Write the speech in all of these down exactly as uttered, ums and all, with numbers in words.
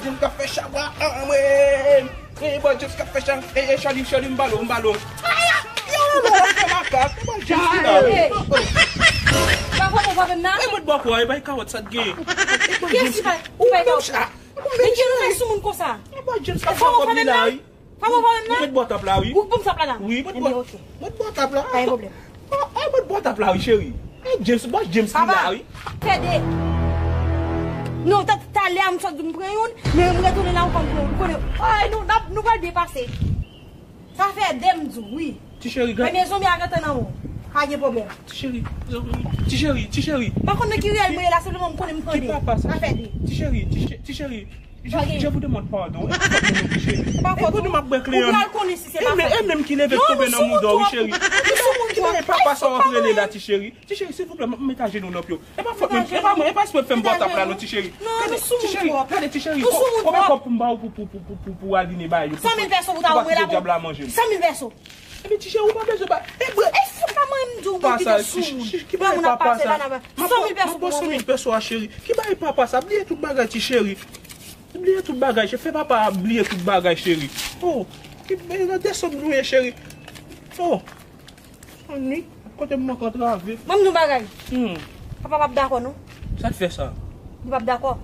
James k ap fè chabwa, anmwey. E bò James k ap fè chabwa, e, e, Charlie, Charlie, m balo, m balo. Yo, lò, w ap fè makak, e bò James ki la, wi. Pa fò mwen pa menm nan. E mwen bò kwa, e bay kawòt sa t gen. E bò James ki bay kawòt sa. Men gen nou fè sou moun konsa. E bò James k ap fè kòb li la, wi. Famo pa menm nan? Ou met bò tap la, wi. Ou pou m tap la la? Wi, met bò. Ebyen, ok. Met bò tap la. Pa gen pwoblèm. Ah, ah, met bò tap la, wi, cheri. Eh, James, bò James ki la, wi. Papa, fè de. Non, ta, talè a m sot di m pran youn, men m retounen la ankò m pran youn. Ou konnen, ay, nou, n ap, nou pral byen pase. Sa fè de m di w, wi. Ti cheri, gad. Ebyen, zonbi a gentan nan men w. Pa gen pwoblèm. Ti cheri, ti cheri, ti cheri. Pa konn nan ki riyèl mwen ye la, senpleman m konnen m pran de. Ki papa sa? Sa fè de. Ti cheri, ti che-, ti cheri. Je, je vous demande pardon. E pa fòt mwen, ti cheri. E pa fòt ou. Ou pral konnen si se pa fòt ou. E menm ki leve tonbe nan mouda w, wi, cheri. Ki bagay papa sa w ap rele la, ti cheri? Ti cheri, silvouplè, m ap met ajenou nan pye w. E pa fòt mwen, e pa mwen, e pa espre fè m bò tap la, non, ti cheri. Gade, ti cheri, gade, ti cheri. Konbyen kòb pou m ba w pou, pou, pou, pou, pou, pou aline bagay yo? San mil pèso pou ta ouvri la pou. Pou pa kite dyab la manje m. San mil pèso. Epi ti cheri, ou pa bezwen ba. E bre. E fout pa mwen m di w, mwen kite sou moun. Ki bagay papa sa? San mil pèso pou mwen. San mil pèso a, cheri. Ki bagay papa sa? Bliye tout bagay, ti cheri. Bliye tout bagay, cheri. Fè papa a bliye tout bagay, cheri. Oh, ki bagay, gade sòt nou ye, cheri. Oh. Annik, kote m manke antrave. Ban m di w bagay. Hmm. Papa p ap dakò, non. Sa k fè sa? Li p ap dakò.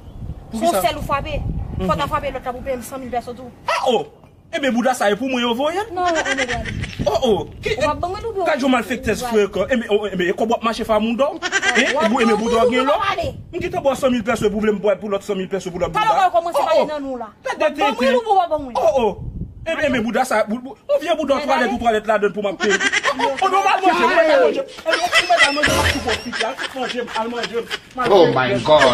Poukisa? Se yon sèl ou frape. Mhm. Fò w ta frape lòt la pou peye m san mil pèso tou. Ah, oh! Ebyen, bouda sa e pou mwen yo voye l? Non, ann nou prale. Oh, oh! Ki, ou p ap ban mwen l oubyen ou? Gad yon malfektè frekan. Ebyen, oh, ebyen, e kòb w ap mache fè a mouda w? Hein? Ebyen, bouda w gen lò? M gentan ba w san mil pèso pou vle m pou lòt san mil pèso pou lòt bouda. Talè w pral kòmanse pale nan nou la. Gade tenten. Ban mwen l oubyen w p ap ban mwen l? Oh, oh! Ebyen, ebyen, bouda sa, bou-, bou-, ou vye bouda w twalèt ou twalèt ladann pou m ap peye. Oh, oh, oh, non, al manje, ou mèt al manje, ou mèt al manje, m ap tou pwofite, al fout manje m, al manje m. Oh my God.